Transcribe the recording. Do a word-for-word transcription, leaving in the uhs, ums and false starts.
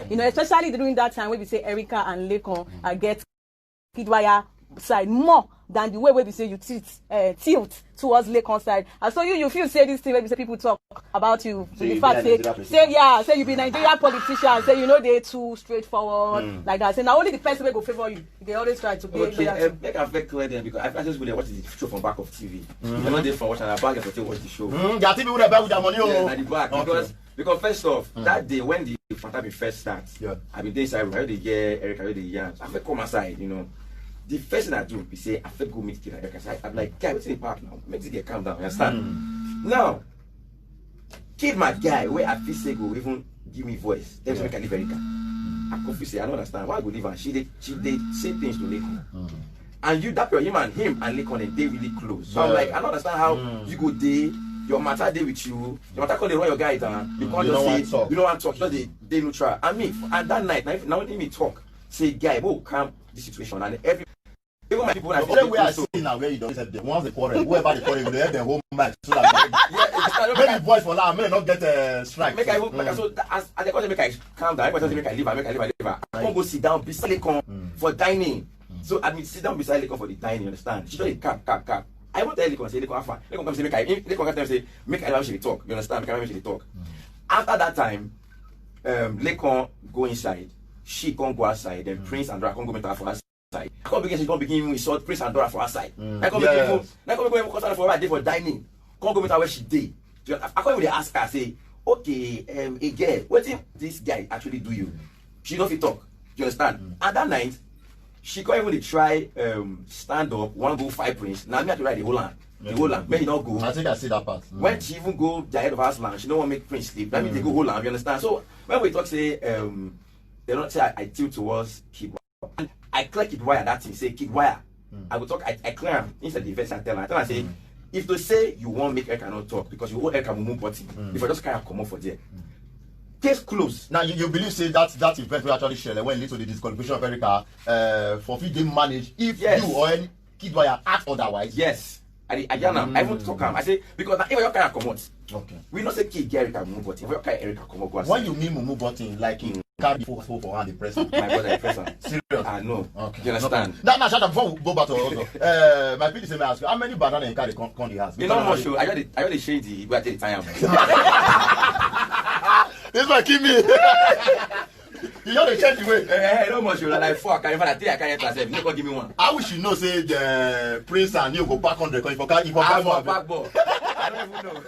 You know, especially during that time wey be say Erica and Lekan uh, get Kidwaya side more than the way wey be say you tilt uh, tilt towards Lekan side. And so you you feel say this thing wey be say people talk about you, the fact say say yeah, say you be Nigerian politician, say you know they too straightforward like that. Say na only the person wey go favour you, they always try to be. Okay, um, make I first clear them because I first go dey watch the show from back of T V. If I no dey from watch and I bag to watch the show. Mm, there are people that buy with their money. Yeah, oh, na the back. Okay. Because because first off, that day when the matter be first start, yeah, I been dey inside room, I dey hear Erica, I dey yarn. I fit come aside, you know. The first thing I do be say I fit go meet Kid and Erica. So I, I'm like, guy, wetin dey park now? Make this girl calm down, you understand? Now, Kid my guy, where I feel say go even give me voice. Tell me make I leave Erica. I confuse say I don't understand why I go leave her. She dey she dey say things to Lekan. And you that your him and him and Lekan dey really close. So I'm like, I don't understand how you go dey your matter dey with you. Your matter call dey run your guy down. You can't just say you don't want talk. You just dey dey neutral. And me and that night now if now only me talk say guy, go calm the situation and every even my people na The only way I see now where you don't accept them. Once they quarrel, whoever they quarrel, they have their whole match. So that yeah, it's not maybe voice for loud, may not get a strike. Make I even like so as as they call say make I calm down. Everybody say make I leave her, make I leave her, leave her. I come go sit down beside Lekan for dining. So I mean sit down beside Lekan for the dining, you understand? She just dey cap cap cap. I even tell Lekan say Lekan how far? Lekan come say make I Lekan come tell me say make I allow she dey talk, you understand? Make I allow she dey talk. After that time, um, Lekan go inside. She come go outside. Then Prince and Dora come go meet her for outside. I come begin, she come begin insult Prince and Dora for outside. I come begin, I come begin even come stand for where I dey for dining. Come go meet her where she dey. So I come even dey ask her say, okay, um, a girl, wetin this guy actually do you? She no fit talk. You understand? And that night, she come even dey try um stand up, wan go fight Prince. Na me I try dey hold am, dey hold am, make e no go. I think I see that part. When she even go the head of house land, she no wan make Prince sleep. Na me dey go hold am. You understand? So when we talk say um, they don't say I, I tilt towards Kid Wire. And I clear Kid Wire that thing. Say Kid Wire. I go talk. I, I clear am inside the verse. I tell am. I tell am say if to say you wan make Erica no talk because you hold Erica mumu button, if I just carry am comot for there, case close. Now you, you believe say that that event wey actually shele when lead to the disqualification of Erica uh, for fit dey manage if yes. You or any Kid Wire act otherwise. Yes. I dey I yarn am. I even talk am. I say because na if I just carry am comot, okay. We know say Kid get Erica mumu button. If I just carry Erica comot go outside. When you mean mumu button, like you carry the four four for hand, the press am. My brother, the press am. Serious? Ah no. Okay. You understand? Now, now, shut up. Before we go back to also, uh, my P D say may I ask you, how many banana you carry come come the house? You know much. I just dey I just dey change the way I take the time. This one kill me. You just dey change the way. Eh, eh, no much. Like four, I carry five. I think I carry enter sef. You no come give me one. I wish you know say the Prince and you go pack hundred. If I carry, if I carry more, pack ball. I don't even know.